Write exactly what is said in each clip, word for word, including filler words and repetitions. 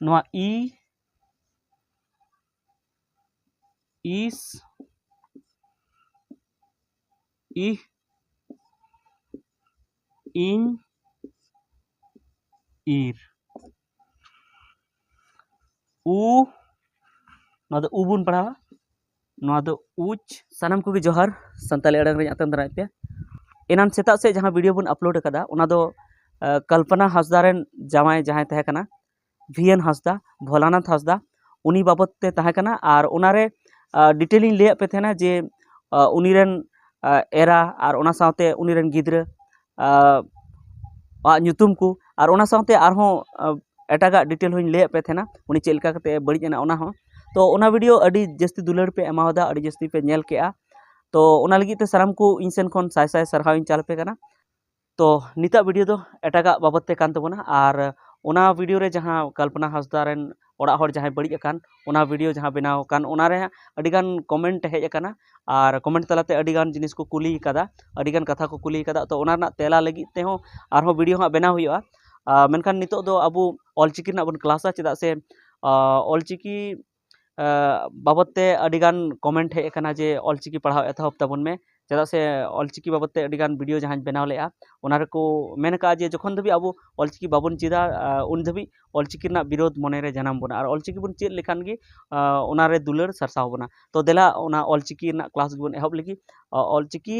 ᱱᱚᱣᱟ ᱤ, ᱤᱥ, ᱤᱦ, ᱤᱧ, ᱤᱨ᱾ ᱩ, ᱱᱚᱣᱟ ᱫᱚ ᱩ ᱵᱚᱱ ᱯᱟᱲᱦᱟᱣᱟ, ᱱᱚᱣᱟ ᱫᱚ ᱩᱪ᱾ ᱥᱟᱱᱟᱢ ᱠᱚᱜᱮ ᱡᱚᱦᱟᱨ, ᱥᱟᱱᱛᱟᱲᱤ ᱟᱲᱟᱝ ᱨᱮᱧ ᱟᱛᱟᱝ ᱫᱟᱨᱟᱢᱮᱫ ᱯᱮᱭᱟ᱾ ᱮᱱᱟᱱ ᱥᱮᱛᱟᱜ ᱥᱮᱫ ᱡᱟᱦᱟᱸ ᱵᱷᱤᱰᱤᱭᱳ ᱵᱚᱱ ᱟᱯᱞᱳᱰ ᱟᱠᱟᱫᱟ, ᱚᱱᱟ ᱫᱚ ᱟᱸ, ᱠᱚᱞᱯᱚᱱᱟ ᱦᱟᱸᱥᱫᱟ ᱨᱮᱱ ᱡᱟᱶᱟᱭ ᱡᱟᱦᱟᱸᱭ ᱛᱟᱦᱮᱸ ᱠᱟᱱᱟ, ᱵᱷᱤ ᱮᱱ ᱦᱟᱸᱥᱫᱟ, ᱵᱷᱳᱞᱟᱱᱟᱛᱷ ᱦᱟᱸᱥᱫᱟ, ᱩᱱᱤ ᱵᱟᱵᱚᱫ ᱛᱮ ᱛᱟᱦᱮᱸ ᱠᱟᱱᱟ᱾ ᱟᱨ ᱚᱱᱟᱨᱮ ᱟᱸ, ᱰᱤᱴᱮᱞ ᱤᱧ ᱞᱟᱹᱭᱟᱫ ᱯᱮ ᱛᱟᱦᱮᱱᱟ ᱡᱮ ᱟᱸ, ᱩᱱᱤ ᱨᱮᱱ ᱟᱸ, ᱮᱨᱟ ᱟᱨ ᱚᱱᱟ ᱥᱟᱶᱛᱮ ᱩᱱᱤ ᱨᱮᱱ ᱜᱤᱫᱽᱨᱟᱹ ᱟᱸ, ᱟᱜ ᱧᱩᱛᱩᱢ ᱠᱚ, ᱟᱨ ᱚᱱᱟ ᱥᱟᱶᱛᱮ ᱟᱨᱦᱚᱸ ᱟᱸ, ᱮᱴᱟᱜᱟᱜ ᱰᱤᱴᱮᱞ ᱦᱚᱸᱧ ᱞᱟᱹᱭᱟᱫ ᱯᱮ ᱛᱟᱦᱮᱱᱟ, ᱩᱱᱤ ᱪᱮᱫ ᱞᱮᱠᱟ ᱠᱟᱛᱮ ᱵᱟᱹᱲᱤᱡ ᱮᱱᱟ ᱚᱱᱟ ᱦᱚᱸ᱾ ᱛᱚ ᱚᱱᱟ ᱵᱷᱤᱰᱤᱭᱳ ᱟᱹᱰᱤ ᱡᱟᱹᱥᱛᱤ ᱫᱩᱞᱟᱹᱲ ᱯᱮ ᱮᱢᱟᱣᱟᱫᱟ, ᱟᱹᱰᱤ ᱡᱟᱹᱥᱛᱤ ᱯᱮ ᱧᱮᱞ ᱠᱮᱜᱼᱟ᱾ ᱛᱚ ᱚᱱᱟ ᱞᱟᱹᱜᱤᱫ ᱛᱮ ᱥᱟᱱᱟᱢ ᱠᱚ ᱤᱧ ᱥᱮᱱ ᱠᱷᱚᱱ ᱥᱟᱭ ᱥᱟᱭ ᱥᱟᱨᱦᱟᱣ ᱤᱧ ᱪᱟᱞ ᱟᱯᱮ ᱠᱟᱱᱟ᱾ ᱛᱚ ᱱᱤᱛᱟᱜ ᱵᱷᱤᱰᱤᱭᱳ ᱫᱚ ᱮᱴᱟᱜᱟᱜ ᱵᱟᱵᱚᱫ ᱛᱮ ᱠᱟᱱ ᱛᱟᱵᱚᱱᱟ, ᱟᱨ ᱚᱱᱟ ᱵᱷᱤᱰᱤᱭᱳ ᱨᱮ ᱡᱟᱦᱟᱸ ᱠᱚᱞᱯᱚᱱᱟ ᱦᱟᱸᱥᱫᱟ ᱨᱮᱱ ᱚᱲᱟᱜ ᱦᱚᱲ ᱡᱟᱦᱟᱸᱭ ᱵᱟᱹᱲᱤᱡ ᱟᱠᱟᱱ, ᱚᱱᱟ ᱵᱷᱤᱰᱤᱭᱳ ᱡᱟᱦᱟᱸ ᱵᱮᱱᱟᱣ ᱟᱠᱟᱱ, ᱚᱱᱟ ᱨᱮ ᱟᱹᱰᱤᱜᱟᱱ ᱠᱚᱢᱮᱱᱴ ᱦᱮᱡ ᱟᱠᱟᱱᱟ, ᱟᱨ ᱠᱚᱢᱮᱱᱴ ᱛᱟᱞᱟᱛᱮ ᱟᱹᱰᱤᱜᱟᱱ ᱡᱤᱱᱤᱥ ᱠᱚ ᱠᱩᱞᱤ ᱠᱟᱫᱟ, ᱟᱹᱰᱤᱜᱟᱱ ᱠᱟᱛᱷᱟ ᱠᱚ ᱠᱩᱞᱤ ᱠᱟᱫᱟ᱾ ᱛᱚ ᱚᱱᱟ ᱨᱮᱱᱟᱜ ᱛᱮᱞᱟ ᱞᱟᱹᱜᱤᱫ ᱛᱮᱦᱚᱸ ᱟᱨᱦᱚᱸ ᱵᱷᱤᱰᱤᱭᱳ ᱦᱟᱸᱜ ᱵᱮᱱᱟᱣ ᱦᱩᱭᱩᱜᱼᱟ᱾ ᱟᱨ ᱢᱮᱱᱠᱷᱟᱱ ᱱᱤᱛᱚᱜ ᱫᱚ ᱟᱵᱚ ᱚᱞᱪᱤᱠᱤ ᱨᱮᱱᱟᱜ ᱵᱚᱱ ᱠᱞᱟᱥᱟ, ᱪᱮᱫᱟᱜ ᱥᱮ ᱟᱸ, ᱚᱞᱪᱤᱠᱤ ᱟᱸ, ᱵᱟᱵᱚᱫ ᱛᱮ ᱟᱹᱰᱤᱜᱟᱱ ᱠᱚᱢᱮᱱᱴ ᱦᱮᱡ ᱟᱠᱟᱱᱟ ᱡᱮ ᱚᱞᱪᱤᱠᱤ ᱯᱟᱲᱦᱟᱣ ᱮᱛᱚᱦᱚᱵ ᱛᱟᱵᱚᱱ ᱢᱮ, ᱪᱮᱫᱟᱜ ᱥᱮ ᱚᱞᱪᱤᱠᱤ ᱵᱟᱵᱚᱫ ᱛᱮ ᱟᱹᱰᱤᱜᱟᱱ ᱵᱷᱤᱰᱤᱭᱳ ᱡᱟᱦᱟᱸᱧ ᱵᱮᱱᱟᱣ ᱞᱮᱫᱼᱟ, ᱚᱱᱟ ᱨᱮᱠᱚ ᱢᱮᱱ ᱟᱠᱟᱫᱼᱟ ᱡᱮ ᱡᱚᱠᱷᱚᱱ ᱫᱷᱟᱹᱵᱤᱡ ᱟᱵᱚ ᱚᱞᱪᱤᱠᱤ ᱵᱟᱵᱚᱱ ᱪᱮᱫᱟ, ᱟᱸ, ᱩᱱ ᱫᱷᱟᱹᱵᱤᱡ ᱚᱞᱪᱤᱠᱤ ᱨᱮᱱᱟᱜ ᱵᱤᱨᱳᱫᱷ ᱢᱚᱱᱮ ᱨᱮ ᱡᱟᱱᱟᱢ ᱵᱚᱱᱟ, ᱟᱨ ᱚᱞᱪᱤᱠᱤ ᱵᱚᱱ ᱪᱮᱫ ᱞᱮᱠᱷᱟᱱ ᱜᱮ ᱟᱸ, ᱚᱱᱟ ᱨᱮ ᱫᱩᱞᱟᱹᱲ ᱥᱟᱨᱥᱟᱣ ᱵᱚᱱᱟ᱾ ᱛᱚ ᱫᱮᱞᱟ ᱚᱱᱟ ᱚᱞᱪᱤᱠᱤ ᱨᱮᱱᱟᱜ ᱠᱞᱟᱥ ᱜᱮᱵᱚᱱ ᱮᱦᱚᱵ ᱞᱮᱜᱮ, ᱚ-, ᱚᱞᱪᱤᱠᱤ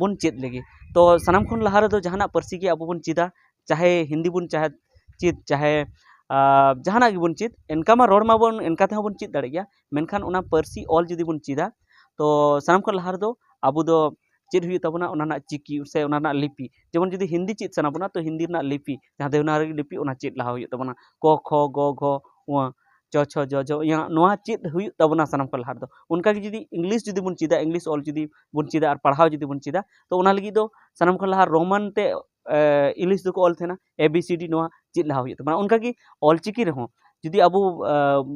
ᱵᱚᱱ ᱪᱮᱫ ᱞᱮᱜᱮ᱾ ᱛᱚ ᱥᱟᱱᱟᱢ ᱠᱷᱚᱱ ᱞᱟᱦᱟ ᱨᱮᱫᱚ ᱡᱟᱦᱟᱱᱟᱜ ᱯᱟᱹᱨᱥᱤ ᱜᱮ ᱟᱵᱚ ᱵᱚᱱ ᱪᱮᱫᱟ, ᱪᱟᱦᱮ ᱦᱤᱱᱫᱤ ᱵᱚᱱ ᱪᱟᱦᱮ ᱪᱮᱫ, ᱪᱟᱦᱮ, ᱟᱸ, ᱡᱟᱦᱟᱱᱟᱜ ᱜᱮᱵᱚᱱ ᱪᱮᱫ, ᱮᱱᱠᱟ ᱢᱟ ᱨᱚᱲ ᱢᱟᱵᱚᱱ, ᱮᱱᱠᱟ ᱛᱮᱦᱚᱸ ᱵᱚᱱ ᱪᱮᱫ ᱫᱟᱲᱮᱜ ᱜᱮᱭᱟ, ᱢᱮᱱᱠᱷᱟᱱ ᱚᱱᱟ ᱯᱟᱹᱨᱥᱤ ᱚᱞ ᱡᱩᱫᱤ ᱵᱚᱱ ᱪᱮᱫᱟ, ᱛᱚ ᱥᱟᱱᱟᱢ ᱠᱷᱚᱱ ᱞᱟᱦᱟ ᱨᱮᱫᱚ ᱟᱵᱚ ᱫᱚ ᱪᱮᱫ ᱦᱩᱭᱩᱜ ᱛᱟᱵᱚᱱᱟ, ᱚᱱᱟ ᱨᱮᱱᱟᱜ ᱪᱤᱠᱤ ᱥᱮ ᱚᱱᱟ ᱨᱮᱱᱟᱜ ᱞᱤᱯᱤ᱾ ᱡᱮᱢᱚᱱ ᱡᱩᱫᱤ ᱦᱤᱱᱫᱤ ᱪᱮᱫ ᱥᱟᱱᱟ ᱵᱚᱱᱟ, ᱛᱚ ᱦᱤᱱᱫᱤ ᱨᱮᱱᱟᱜ ᱞᱤᱯᱤ, ᱡᱟᱦᱟᱸ ᱫᱮᱵᱽᱱᱟᱜᱚᱨᱤ ᱞᱤᱯᱤ, ᱚᱱᱟ ᱪᱮᱫ ᱞᱟᱦᱟ ᱦᱩᱭᱩᱜ ᱛᱟᱵᱚᱱᱟ᱾ ᱠᱚ, ᱠᱷᱚ, ᱜᱚ, ᱜᱷᱚ, ᱣᱟ, ᱪᱚ, ᱪᱷᱚ, ᱡᱚ, ᱡᱷᱚ, ᱭᱟ, ᱱᱚᱣᱟ ᱪᱮᱫ ᱦᱩᱭᱩᱜ ᱛᱟᱵᱚᱱᱟ ᱥᱟᱱᱟᱢ ᱠᱷᱚᱱ ᱞᱟᱦᱟ ᱨᱮᱫᱚ᱾ ᱚᱱᱠᱟ ᱜᱮ ᱡᱩᱫᱤ ᱤᱝᱞᱤᱥ ᱡᱩᱫᱤ ᱵᱚᱱ ᱪᱮᱫᱟ, ᱤᱝᱞᱤᱥ ᱚᱞ ᱡᱩᱫᱤ ᱵᱚᱱ ᱪᱮᱫᱟ ᱟᱨ ᱯᱟᱲᱦᱟᱣ ᱡᱩᱫᱤ ᱵᱚᱱ ᱪᱮᱫᱟ, ᱛᱚ ᱚᱱᱟ ᱞᱟᱹᱜᱤᱫ ᱫᱚ ᱥᱟᱱᱟᱢ ᱠᱷᱚᱱ ᱞᱟᱦᱟ ᱨᱳᱢᱟᱱ ᱛᱮ, ᱮ, ᱤᱝᱞᱤᱥ ᱫᱚᱠᱚ ᱚᱞ ᱛᱟᱦᱮᱱᱟ, A B C D, ᱱᱚᱣᱟ ᱪᱮᱫ ᱞᱟᱦᱟ ᱦᱩᱭᱩᱜ ᱛᱟᱵᱚᱱᱟ᱾ ᱚᱱᱠᱟ ᱜᱮ ᱚᱞ ᱪᱤᱠᱤ ᱨᱮᱦᱚᱸ ᱡᱩᱫᱤ ᱟᱵᱚ, ᱮ,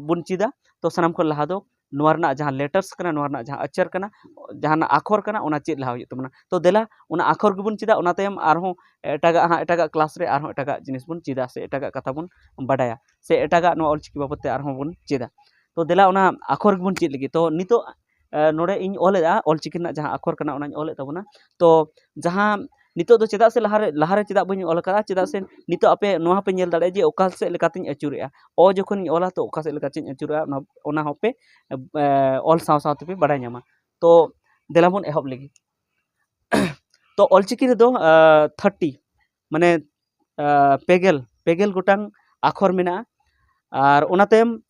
ᱵᱚᱱ ᱪᱮᱫᱟ, ᱛᱚ ᱥᱟᱱᱟᱢ ᱠᱷᱚᱱ ᱞᱟᱦᱟ ᱫᱚ ᱱᱚᱣᱟ ᱨᱮᱱᱟᱜ ᱡᱟᱦᱟᱸ ᱞᱮᱴᱟᱨᱥ ᱠᱟᱱᱟ, ᱱᱚᱣᱟ ᱨᱮᱱᱟᱜ ᱡᱟᱦᱟᱸ ᱟᱠᱪᱟᱨ ᱠᱟᱱᱟ, ᱡᱟᱦᱟᱱᱟᱜ ᱟᱠᱷᱚᱨ ᱠᱟᱱᱟ, ᱚᱱᱟ ᱪᱮᱫ ᱞᱟᱦᱟ ᱦᱩᱭᱩᱜ ᱛᱟᱵᱚᱱᱟ᱾ ᱛᱚ ᱫᱮᱞᱟ, ᱚᱱᱟ ᱟᱠᱷᱚᱨ ᱜᱮᱵᱚᱱ ᱪᱮᱫᱟ, ᱚᱱᱟ ᱛᱟᱭᱚᱢ ᱟᱨᱦᱚᱸ ᱮᱴᱟᱜᱟᱜ, ᱦᱟᱸᱜ ᱮᱴᱟᱜᱟᱜ ᱠᱞᱟᱥ ᱨᱮ ᱟᱨᱦᱚᱸ ᱮᱴᱟᱜᱟᱜ ᱡᱤᱱᱤᱥ ᱵᱚᱱ ᱪᱮᱫᱟ ᱥᱮ ᱮᱴᱟᱜᱟᱜ ᱠᱟᱛᱷᱟ ᱵᱚᱱ ᱵᱟᱰᱟᱭᱟ ᱥᱮ ᱮᱴᱟᱜᱟᱜ ᱱᱚᱣᱟ ᱚᱞᱪᱤᱠᱤ ᱵᱟᱵᱚᱫ ᱛᱮ ᱟᱨᱦᱚᱸ ᱵᱚᱱ ᱪᱮᱫᱟ᱾ ᱛᱚ ᱫᱮᱞᱟ, ᱚᱱᱟ ᱟᱠᱷᱚᱨ ᱜᱮᱵᱚᱱ ᱪᱮᱫ ᱞᱮᱜᱮ᱾ ᱛᱚ ᱱᱤᱛᱚᱜ, ᱮ, ᱱᱚᱰᱮ ᱤᱧ ᱚᱞᱮᱫᱼᱟ, ᱚᱞᱪᱤᱠᱤ ᱨᱮᱱᱟᱜ ᱡᱟᱦᱟᱸ ᱟᱠᱷᱚᱨ ᱠᱟᱱᱟ, ᱚᱱᱟᱧ ᱚᱞᱮᱫ ᱛᱟᱵᱚᱱᱟ᱾ ᱛᱚ ᱡᱟᱦᱟᱸ ᱱᱤᱛᱚᱜ ᱫᱚ ᱪᱮᱫᱟᱜ ᱥᱮ ᱞᱟᱦᱟᱨᱮ, ᱞᱟᱦᱟᱨᱮ ᱪᱮᱫᱟᱜ ᱵᱟᱹᱧ ᱚᱞ ᱟᱠᱟᱫᱟ? ᱪᱮᱫᱟᱜ ᱥᱮ ᱱᱤᱛᱚᱜ ᱟᱯᱮ ᱱᱚᱣᱟ ᱦᱚᱸᱯᱮ ᱧᱮᱞ ᱫᱟᱲᱮᱭᱟᱜᱼᱟ ᱡᱮ ᱚᱠᱟ ᱥᱮᱫ ᱞᱮᱠᱟᱛᱤᱧ ᱟᱹᱪᱩᱨᱮᱜᱼᱟ᱾ ᱚ ᱡᱚᱠᱷᱚᱱᱤᱧ ᱚᱞᱟ, ᱛᱚ ᱚᱠᱟ ᱥᱮᱫ ᱞᱮᱠᱟᱛᱤᱧ ᱟᱹᱪᱩᱨᱮᱜᱼᱟ, ᱚᱱᱟ, ᱚᱱᱟ ᱦᱚᱸᱯᱮ, ᱮ, ᱚᱞ ᱥᱟᱶ ᱥᱟᱶ ᱛᱮᱯᱮ ᱵᱟᱲᱟᱭ ᱧᱟᱢᱟ᱾ ᱛᱚ ᱫᱮᱞᱟ ᱵᱚᱱ ᱮᱦᱚᱵ ᱞᱮᱜᱮ᱾ ᱛᱚ ᱚᱞᱪᱤᱠᱤ ᱨᱮᱫᱚ, ᱟ, ᱛᱷᱟᱨᱴᱤ, ᱢᱟᱱᱮ, ᱟ, ᱯᱮᱜᱮᱞ, ᱯᱮᱜᱮᱞ ᱜᱚᱴᱟᱝ ᱟᱠᱷᱚᱨ ᱢᱮᱱᱟᱜᱼᱟ᱾ ᱟᱨ ᱚᱱᱟ ᱛᱟᱭᱚᱢ,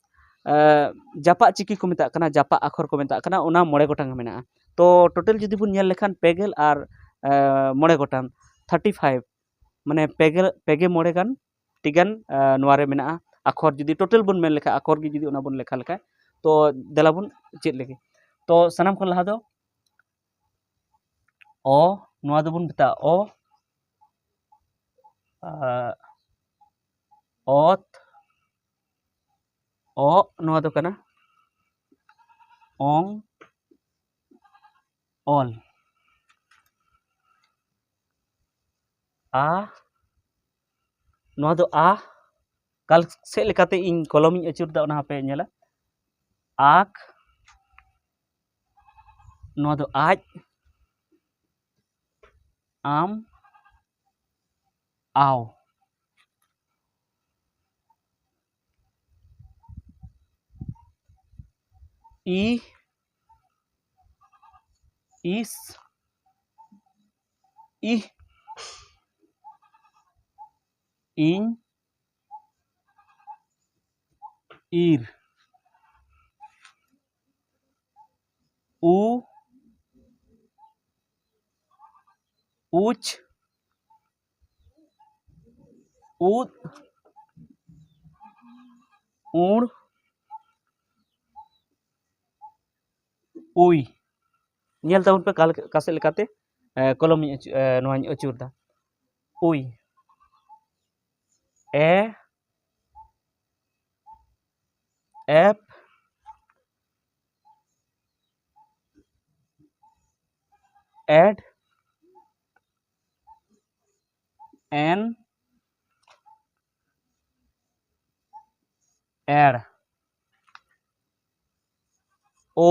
ᱟ, ᱡᱟᱯᱟᱜ ᱪᱤᱠᱤ ᱠᱚ ᱢᱮᱛᱟᱜ ᱠᱟᱱᱟ, ᱡᱟᱯᱟᱜ ᱟᱠᱷᱚᱨ ᱠᱚ ᱢᱮᱛᱟᱜ ᱠᱟᱱᱟ, ᱚᱱᱟ ᱢᱚᱬᱮ ᱜᱚᱴᱟᱝ ᱢᱮᱱᱟᱜᱼᱟ᱾ ᱛᱚ ᱴᱳᱴᱟᱞ ᱡᱩᱫᱤ ᱵᱚᱱ ᱧᱮᱞ ᱞᱮᱠᱷᱟᱱ ᱯᱮᱜᱮᱞ ᱟᱨ, ᱟ, ᱢᱚᱬᱮ ᱜᱚᱴᱟᱝ, ᱛᱷᱟᱨᱴᱤ ᱯᱷᱟᱭᱤᱵᱷ, ᱢᱟᱱᱮ ᱯᱮᱜᱮᱞ, ᱯᱮᱜᱮ ᱢᱚᱬᱮ ᱜᱟᱱ ᱴᱤ ᱜᱟᱱ, ᱟ, ᱱᱚᱣᱟ ᱨᱮ ᱢᱮᱱᱟᱜᱼᱟ ᱟᱠᱷᱚᱨ᱾ ᱡᱩᱫᱤ ᱴᱳᱴᱟᱞ ᱵᱚᱱ ᱢᱮᱱ ᱞᱮᱠᱷᱟᱱ, ᱟᱠᱷᱚᱨ ᱜᱮ ᱡᱩᱫᱤ ᱚᱱᱟ ᱵᱚᱱ ᱞᱮᱠᱷᱟ ᱞᱮᱠᱷᱟᱱ, ᱛᱚ ᱫᱮᱞᱟ ᱵᱚᱱ ᱪᱮᱫ ᱞᱮᱜᱮ᱾ ᱛᱚ ᱥᱟᱱᱟᱢ ᱠᱷᱚᱱ ᱞᱟᱦᱟ ᱫᱚ ᱚ, ᱱᱚᱣᱟ ᱫᱚᱵᱚᱱ ᱢᱮᱛᱟᱜᱼᱟ ᱚ, ᱟ, ᱚᱛ, ᱚ, ᱱᱚᱣᱟ ᱫᱚ ᱠᱟᱱᱟ ᱚᱝ, ᱚᱞ, ᱟ, ᱱᱚᱣᱟ ᱫᱚ ᱟ, ᱚᱠᱟ ᱥᱮᱫ ᱞᱮᱠᱟᱛᱮ ᱤᱧ ᱠᱚᱞᱚᱢᱤᱧ ᱟᱹᱪᱩᱨ ᱮᱫᱟ, ᱚᱱᱟ ᱦᱚᱸᱯᱮ ᱧᱮᱞᱟ᱾ ᱟᱠ, ᱱᱚᱣᱟ ᱫᱚ ᱟᱡ, ᱟᱢ, ᱟᱣ, ᱤ, ᱤᱥ, ᱤᱦ, ᱤᱧ, ᱤᱨ, ᱩ, ᱩᱪ, ᱩᱫ, ᱩᱬ, ᱩᱭ᱾ ᱧᱮᱞ ᱛᱟᱵᱚᱱ ᱯᱮ ᱚᱠᱟ ᱞᱮᱠᱟ, ᱚᱠᱟ ᱥᱮᱫ ᱞᱮᱠᱟᱛᱮ, ᱮ, ᱠᱚᱞᱚᱢᱤᱧ ᱟᱹᱪᱩ-, ᱮ, ᱱᱚᱣᱟᱧ ᱟᱹᱪᱩᱨ ᱮᱫᱟ᱾ ᱩᱭ, ᱮ, ᱮᱯ, ᱮᱰ ᱮᱱ ᱮᱲ᱾ ᱳ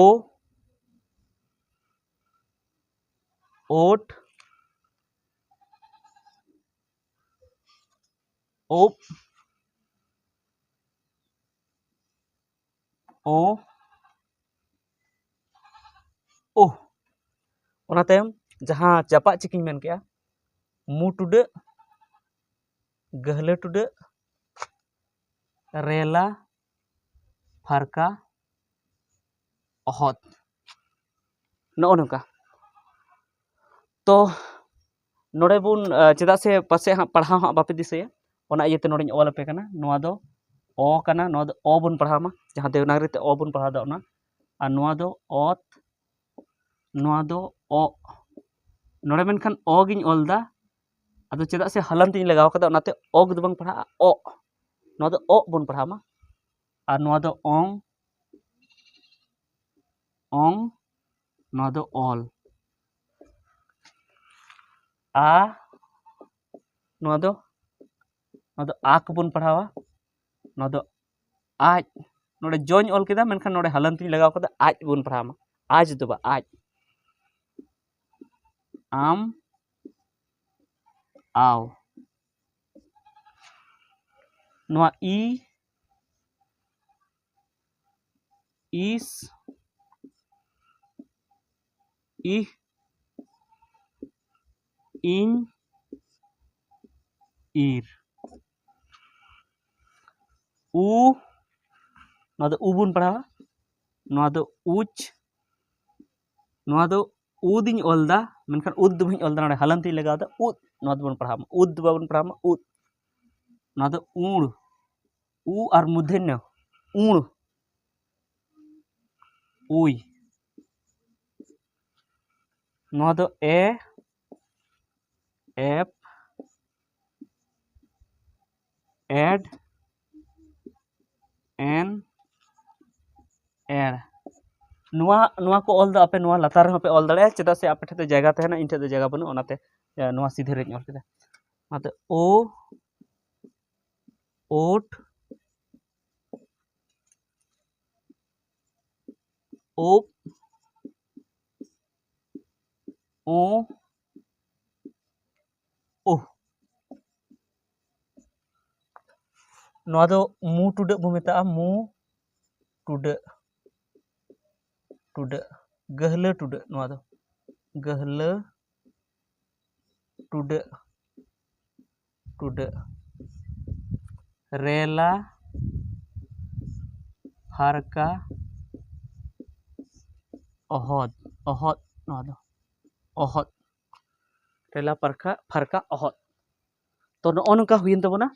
ᱳᱴ ᱳᱯ ᱳ ᱳ᱾ ᱚᱱᱟ ᱛᱟᱭᱚᱢ ᱡᱟᱦᱟᱸ ᱪᱟᱯᱟᱫ ᱪᱤᱠᱤᱧ ᱢᱮᱱ ᱠᱮᱜᱼᱟ, ᱢᱩ ᱴᱩᱰᱟᱹᱜ, ᱜᱟᱹᱦᱞᱟᱹ ᱴᱩᱰᱟᱹᱜ, ᱨᱮᱞᱟ, ᱯᱷᱟᱨᱠᱟ, ᱚᱦᱚᱫ᱾ ᱱᱚᱜᱼᱚ ᱱᱚᱝᱠᱟ᱾ ᱛᱚ ᱱᱚᱰᱮ ᱵᱚᱱ, ᱪᱮᱫᱟᱜ ᱥᱮ ᱯᱟᱥᱮᱡ ᱦᱟᱸᱜ ᱯᱟᱲᱦᱟᱣ ᱦᱟᱸᱜ ᱵᱟᱯᱮ ᱫᱤᱥᱟᱹᱭᱟ, ᱚᱱᱟ ᱤᱭᱟᱹᱛᱮ ᱱᱚᱰᱮᱧ ᱚᱞ ᱟᱯᱮ ᱠᱟᱱᱟ᱾ ᱱᱚᱣᱟ ᱫᱚ ᱚ ᱠᱟᱱᱟ, ᱱᱚᱣᱟ ᱫᱚ ᱚ ᱵᱚᱱ ᱯᱟᱲᱦᱟᱣ ᱢᱟ, ᱡᱟᱦᱟᱸ ᱫᱮᱵᱽᱱᱟᱜᱚᱨᱤ ᱛᱮ ᱚ ᱵᱚᱱ ᱯᱟᱲᱦᱟᱣ ᱫᱟ ᱚᱱᱟ᱾ ᱟᱨ ᱱᱚᱣᱟ ᱫᱚ ᱚᱛ, ᱱᱚᱣᱟ ᱫᱚ ᱚᱜ᱾ ᱱᱚᱰᱮ ᱢᱮᱱᱠᱷᱟᱱ ᱚ ᱜᱤᱧ ᱚᱞ ᱫᱟ, ᱟᱫᱚ ᱪᱮᱫᱟᱜ ᱥᱮ ᱦᱟᱞᱟᱱᱛᱤᱧ ᱞᱟᱜᱟᱣ ᱠᱟᱫᱟ, ᱚᱱᱟᱛᱮ ᱚᱜ ᱫᱚ ᱵᱟᱝ ᱯᱟᱲᱦᱟᱜᱼᱟ, ᱚᱜ᱾ ᱱᱚᱣᱟ ᱫᱚ ᱚᱜ ᱵᱚᱱ ᱯᱟᱲᱦᱟᱣ ᱢᱟ᱾ ᱟᱨ ᱱᱚᱣᱟ ᱫᱚ ᱚᱝ, ᱚᱝ, ᱱᱚᱣᱟ ᱫᱚ ᱚᱞ᱾ ᱟ, ᱱᱚᱣᱟ ᱫᱚ, ᱱᱚᱣᱟ ᱫᱚ ᱟ ᱠᱚᱵᱚᱱ ᱯᱟᱲᱦᱟᱣᱟ᱾ ᱱᱚᱣᱟ ᱫᱚ ᱟᱡ᱾ ᱱᱚᱰᱮ ᱡᱚᱧ ᱚᱞ ᱠᱮᱫᱟ, ᱢᱮᱱᱠᱷᱟᱱ ᱱᱚᱰᱮ ᱦᱟᱞᱟᱱᱛᱤᱧ ᱞᱟᱜᱟᱣ ᱠᱟᱫᱟ, ᱟᱡ ᱵᱚᱱ ᱯᱟᱲᱦᱟᱣ ᱢᱟ, ᱟᱡ ᱫᱚ ᱵᱟᱝ, ᱟᱡ᱾ ᱟᱢ, ᱟᱣ᱾ ᱱᱚᱣᱟ ᱤ, ᱤᱥ, ᱤᱦ, ᱤᱧ, ᱤᱨ᱾ ᱩ, ᱱᱚᱣᱟ ᱫᱚ ᱩ ᱵᱚᱱ ᱯᱟᱲᱦᱟᱣᱟ, ᱱᱚᱣᱟ ᱫᱚ ᱩᱪ, ᱱᱚᱣᱟ ᱫᱚ ᱩᱫ ᱤᱧ ᱚᱞ ᱫᱟ, ᱢᱮᱱᱠᱷᱟᱱ ᱩᱫ ᱫᱚ ᱵᱟᱹᱧ ᱚᱞ ᱫᱟ, ᱱᱚᱰᱮ ᱦᱟᱞᱟᱱᱛᱤᱧ ᱞᱟᱜᱟᱣ ᱫᱟ, ᱩᱫ᱾ ᱱᱚᱣᱟ ᱫᱚᱵᱚᱱ ᱯᱟᱲᱦᱟᱣ ᱢᱟ, ᱩᱫ ᱫᱚ ᱵᱟᱵᱚᱱ ᱯᱟᱲᱦᱟᱣ ᱢᱟ, ᱩᱫ᱾ ᱱᱚᱣᱟ ᱫᱚ ᱩᱬ, ᱩ ᱟᱨ ᱢᱩᱫᱷᱟᱹᱱᱱᱚ, ᱩᱬ᱾ ᱩᱭ᱾ ᱱᱚᱣᱟ ᱫᱚ ᱮ, ᱮᱯ, ᱮᱰ, ᱮᱱ, ᱮᱲ᱾ ᱱᱚᱣᱟ ᱱᱚᱣᱟ ᱠᱚ ᱚᱞ ᱫᱚ ᱟᱯᱮ ᱱᱚᱣᱟ ᱞᱟᱛᱟᱨ ᱨᱮᱦᱚᱸ ᱯᱮ ᱚᱞ ᱫᱟᱲᱮᱭᱟᱜᱼᱟ, ᱪᱮᱫᱟᱜ ᱥᱮ ᱟᱯᱮ ᱴᱷᱮᱱ ᱫᱚ ᱡᱟᱭᱜᱟ ᱛᱟᱦᱮᱱᱟ, ᱤᱧ ᱴᱷᱮᱱ ᱫᱚ ᱡᱟᱭᱜᱟ ᱵᱟᱹᱱᱩᱜᱼᱟ, ᱚᱱᱟᱛᱮ ᱱᱚᱣᱟ ᱥᱤᱫᱷᱟᱹ ᱨᱮᱧ ᱚᱞ ᱠᱮᱫᱟ᱾ ᱚᱱᱟᱛᱮ ᱳ, ᱳᱴ, ᱳᱯ, ᱳ, ᱳᱦ᱾ ᱱᱚᱣᱟ ᱫᱚ ᱢᱩ ᱴᱩᱰᱟᱹᱜ ᱵᱚ ᱢᱮᱛᱟᱜᱼᱟ, ᱢᱩ ᱴᱩᱰᱟᱹᱜ, ᱴᱩᱰᱟᱹᱜ, ᱜᱟᱹᱦᱞᱟᱹ ᱴᱩᱰᱟᱹᱜ᱾ ᱱᱚᱣᱟ ᱫᱚ ᱜᱟᱹᱦᱞᱟᱹ ᱴᱩᱰᱟᱹᱜ, ᱴᱩᱰᱟᱹᱜ, ᱨᱮᱞᱟ ᱯᱷᱟᱨᱠᱟ ᱚᱦᱚᱫ, ᱚᱦᱚᱫ, ᱱᱚᱣᱟ ᱫᱚ ᱚᱦᱚᱫ, ᱨᱮᱞᱟ ᱯᱷᱟᱨᱠᱟ, ᱯᱷᱟᱨᱠᱟ ᱚᱦᱚᱫ᱾ ᱛᱚ, ᱱᱚᱜᱼᱚ ᱱᱚᱝᱠᱟ ᱦᱩᱭᱮᱱ ᱛᱟᱵᱚᱱᱟ᱾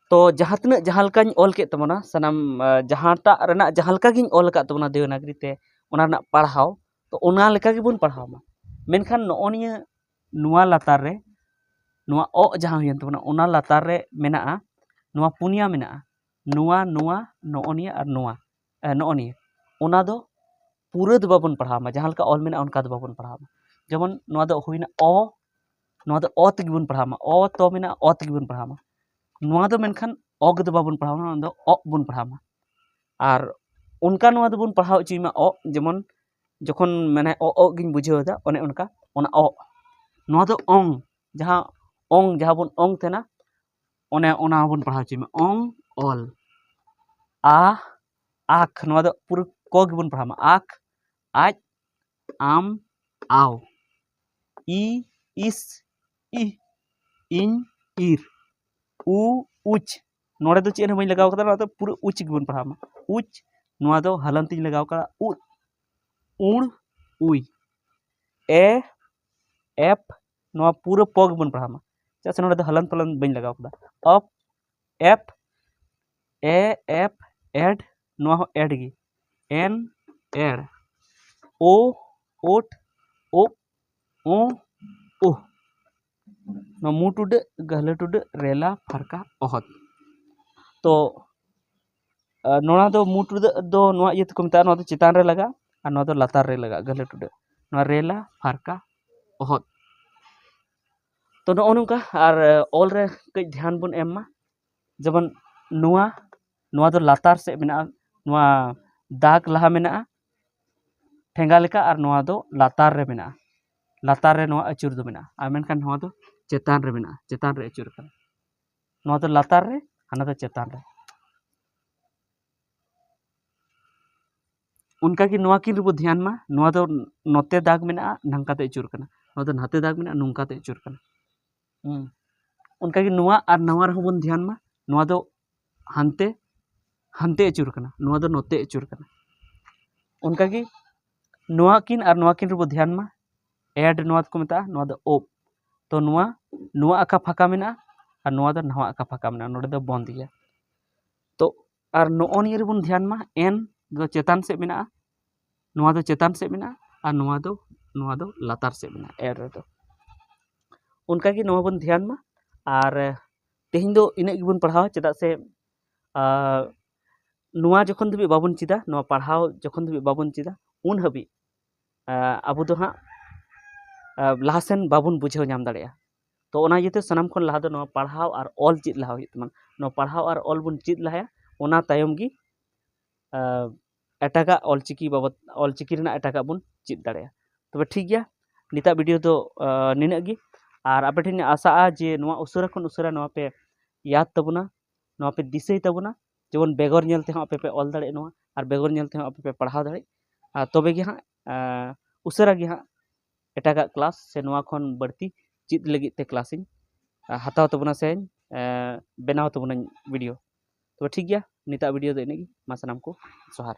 ᱛᱚ, ᱡᱟᱦᱟᱸ ᱛᱤᱱᱟᱹᱜ ᱡᱟᱦᱟᱸ ᱞᱮᱠᱟᱧ ᱚᱞ ᱠᱮᱫ ᱛᱟᱵᱚᱱᱟ, ᱥᱟᱱᱟᱢ, ᱟᱸ, ᱡᱟᱦᱟᱸᱴᱟᱜ ᱨᱮᱱᱟᱜ ᱡᱟᱦᱟᱸ ᱞᱮᱠᱟ ᱜᱤᱧ ᱚᱞ ᱟᱠᱟᱫ ᱛᱟᱵᱚᱱᱟ ᱫᱮᱣᱱᱟᱜᱽᱨᱤ ᱛᱮ, ᱚᱱᱟ ᱨᱮᱱᱟᱜ ᱯᱟᱲᱦᱟᱣ, ᱛᱚ, ᱚᱱᱟ ᱞᱮᱠᱟ ᱜᱮᱵᱚᱱ ᱯᱟᱲᱦᱟᱣ ᱢᱟ᱾ ᱢᱮᱱᱠᱷᱟᱱ ᱱᱚᱜᱼᱚ ᱱᱤᱭᱟᱹ, ᱱᱚᱣᱟ ᱞᱟᱛᱟᱨ ᱨᱮ, ᱱᱚᱣᱟ ᱚᱜ ᱡᱟᱦᱟᱸ ᱦᱩᱭᱮᱱ ᱛᱟᱵᱚᱱᱟ, ᱚᱱᱟ ᱞᱟᱛᱟᱨ ᱨᱮ ᱢᱮᱱᱟᱜᱼᱟ, ᱱᱚᱣᱟ ᱯᱩᱱᱭᱟ ᱢᱮᱱᱟᱜᱼᱟ, ᱱᱚᱣᱟ, ᱱᱚᱣᱟ, ᱱᱚᱜᱼᱚ ᱱᱤᱭᱟᱹ ᱟᱨ ᱱᱚᱣᱟ, ᱮ, ᱱᱚᱜᱼᱚ ᱱᱤᱭᱟᱹ, ᱚᱱᱟ ᱫᱚ ᱯᱩᱨᱟᱹ ᱫᱚ ᱵᱟᱵᱚᱱ ᱯᱟᱲᱦᱟᱣ ᱢᱟ, ᱡᱟᱦᱟᱸ ᱞᱮᱠᱟ ᱚᱞ ᱢᱮᱱᱟᱜᱼᱟ, ᱚᱱᱠᱟ ᱫᱚ ᱵᱟᱵᱚᱱ ᱯᱟᱲᱦᱟᱣ ᱢᱟ᱾ ᱡᱮᱢᱚᱱ ᱱᱚᱣᱟ ᱫᱚ ᱦᱩᱭᱱᱟ ᱚ, ᱱᱚᱣᱟ ᱫᱚ ᱚ ᱛᱮᱜᱮ ᱵᱚᱱ ᱯᱟᱲᱦᱟᱣ ᱢᱟ, ᱚ ᱛᱚ ᱢᱮᱱᱟᱜᱼᱟ, ᱚ ᱛᱮᱜᱮ ᱵᱚᱱ ᱯᱟᱲᱦᱟᱣ ᱢᱟ᱾ ᱱᱚᱣᱟ ᱫᱚ ᱢᱮᱱᱠᱷᱟᱱ ᱚᱜ ᱫᱚ ᱵᱟᱵᱚᱱ ᱯᱟᱲᱦᱟᱣ ᱢᱟ, ᱱᱚᱣᱟ ᱫᱚ ᱚᱜ ᱵᱚᱱ ᱯᱟᱲᱦᱟᱣ ᱢᱟ᱾ ᱟᱨ ᱚᱱᱠᱟ ᱱᱚᱣᱟ ᱫᱚᱵᱚᱱ ᱯᱟᱲᱦᱟᱣ ᱦᱚᱪᱚᱭ ᱢᱟ ᱚᱜ, ᱡᱮᱢᱚᱱ ᱡᱚᱠᱷᱚᱱ ᱢᱟᱱᱮ ᱚ, ᱚᱜ ᱜᱤᱧ ᱵᱩᱡᱷᱟᱹᱣ ᱮᱫᱟ, ᱚᱱᱮ ᱚᱱᱠᱟ ᱚᱱᱟ ᱚᱜ᱾ ᱱᱚᱣᱟ ᱫᱚ ᱚᱝ, ᱡᱟᱦᱟᱸ ᱚᱝ, ᱡᱟᱦᱟᱸ ᱵᱚᱱ ᱚᱝ ᱛᱟᱦᱮᱱᱟ, ᱚᱱᱮ ᱚᱱᱟ ᱦᱚᱸᱵᱚᱱ ᱯᱟᱲᱦᱟᱣ ᱦᱚᱪᱚᱭ ᱢᱟ, ᱚᱝ ᱚᱞ᱾ ᱟ, ᱟᱠ, ᱱᱚᱣᱟ ᱫᱚ ᱯᱩᱨᱟᱹ ᱠᱚ ᱜᱮᱵᱚᱱ ᱯᱟᱲᱦᱟᱣ ᱢᱟ, ᱟᱠ, ᱟᱡ, ᱟᱢ, ᱟᱣ᱾ ᱤ, ᱤᱥ, ᱤ, ᱤᱧ, ᱤᱨ᱾ ᱩ, ᱩᱪ, ᱱᱚᱰᱮ ᱫᱚ ᱪᱮᱫ ᱦᱚᱸ ᱵᱟᱹᱧ ᱞᱟᱜᱟᱣ ᱠᱟᱫᱟ, ᱱᱚᱣᱟ ᱫᱚ ᱯᱩᱨᱟᱹ ᱩᱪ ᱜᱮᱵᱚᱱ ᱯᱟᱲᱦᱟᱣ ᱢᱟ, ᱩᱪ᱾ ᱱᱚᱣᱟ ᱫᱚ ᱦᱟᱞᱟᱱᱛᱤᱧ ᱞᱟᱜᱟᱣ ᱠᱟᱫᱟ, ᱩᱫ, ᱩᱲ, ᱩᱭ᱾ ᱮ, ᱮᱯ, ᱱᱚᱣᱟ ᱯᱩᱨᱟᱹ ᱯᱚ ᱜᱮᱵᱚᱱ ᱯᱟᱲᱦᱟᱣ ᱢᱟ, ᱪᱮᱫᱟᱜ ᱥᱮ ᱱᱚᱰᱮ ᱫᱚ ᱦᱟᱞᱟᱱ ᱯᱟᱞᱟᱱ ᱵᱟᱹᱧ ᱞᱟᱜᱟᱣ ᱠᱟᱫᱟ᱾ ᱚᱯ, ᱮᱯ, ᱮ, ᱮᱯ, ᱮᱰ, ᱱᱚᱣᱟ ᱦᱚᱸ ᱮᱰ ᱜᱮ᱾ ᱮᱱ, ᱮᱲ᱾ ᱳ, ᱳᱴ, ᱳᱯ, ᱳ, ᱳᱦ᱾ ᱱᱚᱣᱟ ᱢᱩ ᱴᱩᱰᱟᱹᱜ, ᱜᱟᱹᱦᱞᱟᱹ ᱴᱩᱰᱟᱹᱜ, ᱨᱮᱞᱟ ᱯᱷᱟᱨᱠᱟ ᱚᱦᱚᱫ᱾ ᱛᱚ, ᱟᱨ ᱱᱚᱣᱟ ᱫᱚ ᱢᱩ ᱴᱩᱰᱟᱹᱜ ᱫᱚ ᱱᱚᱣᱟ ᱤᱭᱟᱹ ᱛᱮᱠᱚ ᱢᱮᱛᱟᱜᱼᱟ, ᱱᱚᱣᱟ ᱫᱚ ᱪᱮᱛᱟᱱ ᱨᱮ ᱞᱟᱜᱟᱜᱼᱟ ᱟᱨ ᱱᱚᱣᱟ ᱫᱚ ᱞᱟᱛᱟᱨ ᱨᱮ ᱞᱟᱜᱟᱜᱼᱟ, ᱜᱟᱹᱦᱞᱟᱹ ᱴᱩᱰᱟᱹᱜ᱾ ᱱᱚᱣᱟ ᱨᱮᱞᱟ ᱯᱷᱟᱨᱠᱟ ᱚᱦᱚᱫ᱾ ᱛᱚ ᱱᱚᱜᱼᱚ ᱱᱚᱝᱠᱟ᱾ ᱟᱨ ᱚᱞ ᱨᱮ ᱠᱟᱹᱡ ᱫᱷᱮᱭᱟᱱ ᱵᱚᱱ ᱮᱢ ᱢᱟ᱾ ᱡᱮᱢᱚᱱ ᱱᱚᱣᱟ, ᱱᱚᱣᱟ ᱫᱚ ᱞᱟᱛᱟᱨ ᱥᱮᱫ ᱢᱮᱱᱟᱜᱼᱟ, ᱱᱚᱣᱟ ᱫᱟᱜᱽ ᱞᱟᱦᱟ ᱢᱮᱱᱟᱜᱼᱟ ᱴᱷᱮᱸᱜᱟ ᱞᱮᱠᱟ, ᱟᱨ ᱱᱚᱣᱟ ᱫᱚ ᱞᱟᱛᱟᱨ ᱨᱮ ᱢᱮᱱᱟᱜᱼᱟ, ᱞᱟᱛᱟᱨ ᱨᱮ ᱱᱚᱣᱟ ᱟᱹᱪᱩᱨ ᱫᱚ ᱢᱮᱱᱟᱜᱼᱟ᱾ ᱟᱨ ᱢᱮᱱᱠᱷᱟᱱ ᱱᱚᱣᱟ ᱫᱚ ᱪᱮᱛᱟᱱ ᱨᱮ ᱢᱮᱱᱟᱜᱼᱟ, ᱪᱮᱛᱟᱱ ᱨᱮ ᱟᱹᱪᱩᱨ ᱠᱟᱱᱟ᱾ ᱱᱚᱣᱟ ᱫᱚ ᱞᱟᱛᱟᱨ ᱨᱮ, ᱦᱟᱱᱟ ᱫᱚ ᱪᱮᱛᱟᱱ ᱨᱮ᱾ ᱚᱱᱠᱟᱜᱮ ᱱᱚᱣᱟ ᱠᱤᱱ ᱨᱮᱵᱚ ᱫᱷᱮᱭᱟᱱ ᱢᱟ᱾ ᱱᱚᱣᱟ ᱫᱚ ᱱᱚᱛᱮ ᱫᱟᱜᱽ ᱢᱮᱱᱟᱜᱼᱟ, ᱱᱚᱝᱠᱟᱛᱮ ᱟᱹᱪᱩᱨ ᱠᱟᱱᱟ᱾ ᱱᱚᱣᱟ ᱫᱚ ᱱᱟᱛᱮ ᱫᱟᱜᱽ ᱢᱮᱱᱟᱜᱼᱟ, ᱱᱚᱝᱠᱟᱛᱮ ᱟᱹᱪᱩᱨ ᱠᱟᱱᱟ᱾ ᱦᱩᱸ᱾ ᱚᱱᱠᱟᱜᱮ ᱱᱚᱣᱟ ᱟᱨ ᱱᱚᱣᱟ ᱨᱮᱦᱚᱸ ᱵᱚᱱ ᱫᱷᱮᱭᱟᱱ ᱢᱟ᱾ ᱱᱚᱣᱟ ᱫᱚ ᱦᱟᱱᱛᱮ, ᱦᱟᱱᱛᱮ ᱟᱹᱪᱩᱨ ᱠᱟᱱᱟ, ᱱᱚᱣᱟ ᱫᱚ ᱱᱚᱛᱮ ᱟᱹᱪᱩᱨ ᱠᱟᱱᱟ᱾ ᱚᱱᱠᱟᱜᱮ ᱱᱚᱣᱟ ᱠᱤᱱ ᱟᱨ ᱱᱚᱣᱟ ᱠᱤᱱ ᱨᱮᱵᱚ ᱫᱷᱮᱭᱟᱱ ᱢᱟ᱾ ᱮᱰ ᱱᱚᱣᱟ ᱫᱚᱠᱚ ᱢᱮᱛᱟᱜᱼᱟ, ᱱᱚᱣᱟ ᱫᱚ ᱳᱯ᱾ ᱛᱚ ᱱᱚᱣᱟ, ᱱᱚᱣᱟ ᱟᱸᱠᱟ ᱯᱷᱟᱸᱠᱟ ᱢᱮᱱᱟᱜᱼᱟ ᱟᱨ ᱱᱚᱣᱟ ᱫᱚ ᱱᱟᱣᱟ ᱟᱸᱠᱟ ᱯᱷᱟᱸᱠᱟ ᱢᱮᱱᱟᱜᱼᱟ, ᱱᱚᱰᱮ ᱫᱚ ᱵᱚᱱᱫ ᱜᱮᱭᱟ᱾ ᱛᱚ ᱟᱨ ᱱᱚᱜᱼᱚ ᱱᱤᱭᱟᱹ ᱨᱮᱵᱚᱱ ᱫᱷᱮᱭᱟᱱ ᱢᱟ, ᱮᱱ ᱫᱚ ᱪᱮᱛᱟᱱ ᱥᱮᱫ ᱢᱮᱱᱟᱜᱼᱟ, ᱱᱚᱣᱟ ᱫᱚ ᱪᱮᱛᱟᱱ ᱥᱮᱫ ᱢᱮᱱᱟᱜᱼᱟ ᱟᱨ ᱱᱚᱣᱟ ᱫᱚ, ᱱᱚᱣᱟ ᱫᱚ ᱞᱟᱛᱟᱨ ᱥᱮᱫ ᱢᱮᱱᱟᱜᱼᱟ ᱮᱰ ᱨᱮᱫᱚ᱾ ᱚᱱᱠᱟᱜᱮ ᱱᱚᱣᱟ ᱵᱚᱱ ᱫᱷᱮᱭᱟᱱ ᱢᱟ᱾ ᱟᱨ ᱛᱮᱦᱮᱧ ᱫᱚ ᱤᱱᱟᱹᱜ ᱜᱮᱵᱚᱱ ᱯᱟᱲᱦᱟᱣᱟ, ᱪᱮᱫᱟᱜ ᱥᱮ ᱟᱨ ᱱᱚᱣᱟ ᱡᱚᱠᱷᱚᱱ ᱫᱷᱟᱹᱵᱤᱡ ᱵᱟᱵᱚᱱ ᱪᱮᱫᱟ, ᱱᱚᱣᱟ ᱯᱟᱲᱦᱟᱣ ᱡᱚᱠᱷᱚᱱ ᱫᱷᱟᱹᱵᱤᱡ ᱵᱟᱵᱚᱱ ᱪᱮᱫᱟ, ᱩᱱ ᱦᱟᱹᱵᱤᱡ ᱟᱵᱚ ᱫᱚ ᱦᱟᱸᱜ ᱞᱟᱦᱟᱥᱮᱱ ᱵᱟᱵᱚᱱ ᱵᱩᱡᱷᱟᱹᱣ ᱧᱟᱢ ᱫᱟᱲᱮᱭᱟᱜᱼᱟ᱾ ᱛᱚ ᱚᱱᱟ ᱤᱭᱟᱹᱛᱮ ᱥᱟᱱᱟᱢ ᱠᱷᱚᱱ ᱞᱟᱦᱟ ᱫᱚ ᱱᱚᱣᱟ ᱯᱟᱲᱦᱟᱣ ᱟᱨ ᱚᱞ ᱪᱮᱫ ᱞᱟᱦᱟ ᱦᱩᱭᱩᱜ ᱛᱟᱵᱚᱱᱟ᱾ ᱱᱚᱣᱟ ᱯᱟᱲᱦᱟᱣ ᱟᱨ ᱚᱞ ᱵᱚᱱ ᱪᱮᱫ ᱞᱟᱦᱟᱭᱟ, ᱚᱱᱟ ᱛᱟᱭᱚᱢ ᱜᱮ ᱮᱴᱟᱜᱟᱜ ᱚᱞᱪᱤᱠᱤ ᱵᱟᱵᱚᱫ, ᱚᱞᱪᱤᱠᱤ ᱨᱮᱱᱟᱜ ᱮᱴᱟᱜᱟᱜ ᱵᱚᱱ ᱪᱮᱫ ᱫᱟᱲᱮᱭᱟᱜᱼᱟ᱾ ᱛᱚᱵᱮ ᱴᱷᱤᱠ ᱜᱮᱭᱟ, ᱱᱤᱛᱟᱜ ᱵᱷᱤᱰᱤᱭᱳ ᱫᱚ ᱱᱤᱱᱟᱹᱜ ᱜᱮ᱾ ᱟᱨ ᱟᱯᱮ ᱴᱷᱮᱱ ᱤᱧ ᱟᱥᱟᱜᱼᱟ ᱡᱮ ᱱᱚᱣᱟ ᱩᱥᱟᱹᱨᱟ ᱠᱷᱚᱱ ᱩᱥᱟᱹᱨᱟ ᱱᱚᱣᱟ ᱯᱮ ᱭᱟᱫ ᱛᱟᱵᱚᱱᱟ, ᱱᱚᱣᱟ ᱯᱮ ᱫᱤᱥᱟᱹᱭ ᱛᱟᱵᱚᱱᱟ, ᱡᱮᱢᱚᱱ ᱵᱮᱜᱚᱨ ᱧᱮᱞ ᱛᱮᱦᱚᱸ ᱟᱯᱮ ᱯᱮ ᱚᱞ ᱫᱟᱲᱮᱭᱟᱜ ᱱᱚᱣᱟ, ᱟᱨ ᱵᱮᱜᱚᱨ ᱧᱮᱞ ᱛᱮᱦᱚᱸ ᱟᱯᱮ ᱯᱮ ᱯᱟᱲᱦᱟᱣ ᱫᱟᱲᱮᱭᱟᱜ᱾ ᱟᱨ ᱛᱚᱵᱮ ᱜᱮ ᱦᱟᱸᱜ ᱩᱥᱟᱹᱨᱟ ᱜᱮ ᱦᱟᱸᱜ ᱮᱴᱟᱜᱟᱜ ᱠᱞᱟᱥ ᱥᱮ ᱱᱚᱣᱟ ᱠᱷᱚᱱ ᱵᱟᱹᱲᱛᱤ ᱪᱮᱫ ᱞᱟᱹᱜᱤᱫ ᱛᱮ ᱠᱞᱟᱥ ᱤᱧ ᱦᱟᱛᱟᱣ ᱛᱟᱵᱚᱱᱟ ᱥᱮ ᱵᱮᱱᱟᱣ ᱛᱟᱵᱚᱱᱟᱹᱧ ᱵᱷᱤᱰᱤᱭᱳ᱾ ᱛᱚᱵᱮ ᱴᱷᱤᱠ ᱜᱮᱭᱟ, ᱱᱤᱛᱟᱜ ᱵᱷᱤᱰᱤᱭᱳ ᱫᱚ ᱤᱱᱟᱹᱜ ᱜᱮ᱾ ᱢᱟ ᱥᱟᱱᱟᱢ ᱠᱚ ᱡᱚᱦᱟᱨ᱾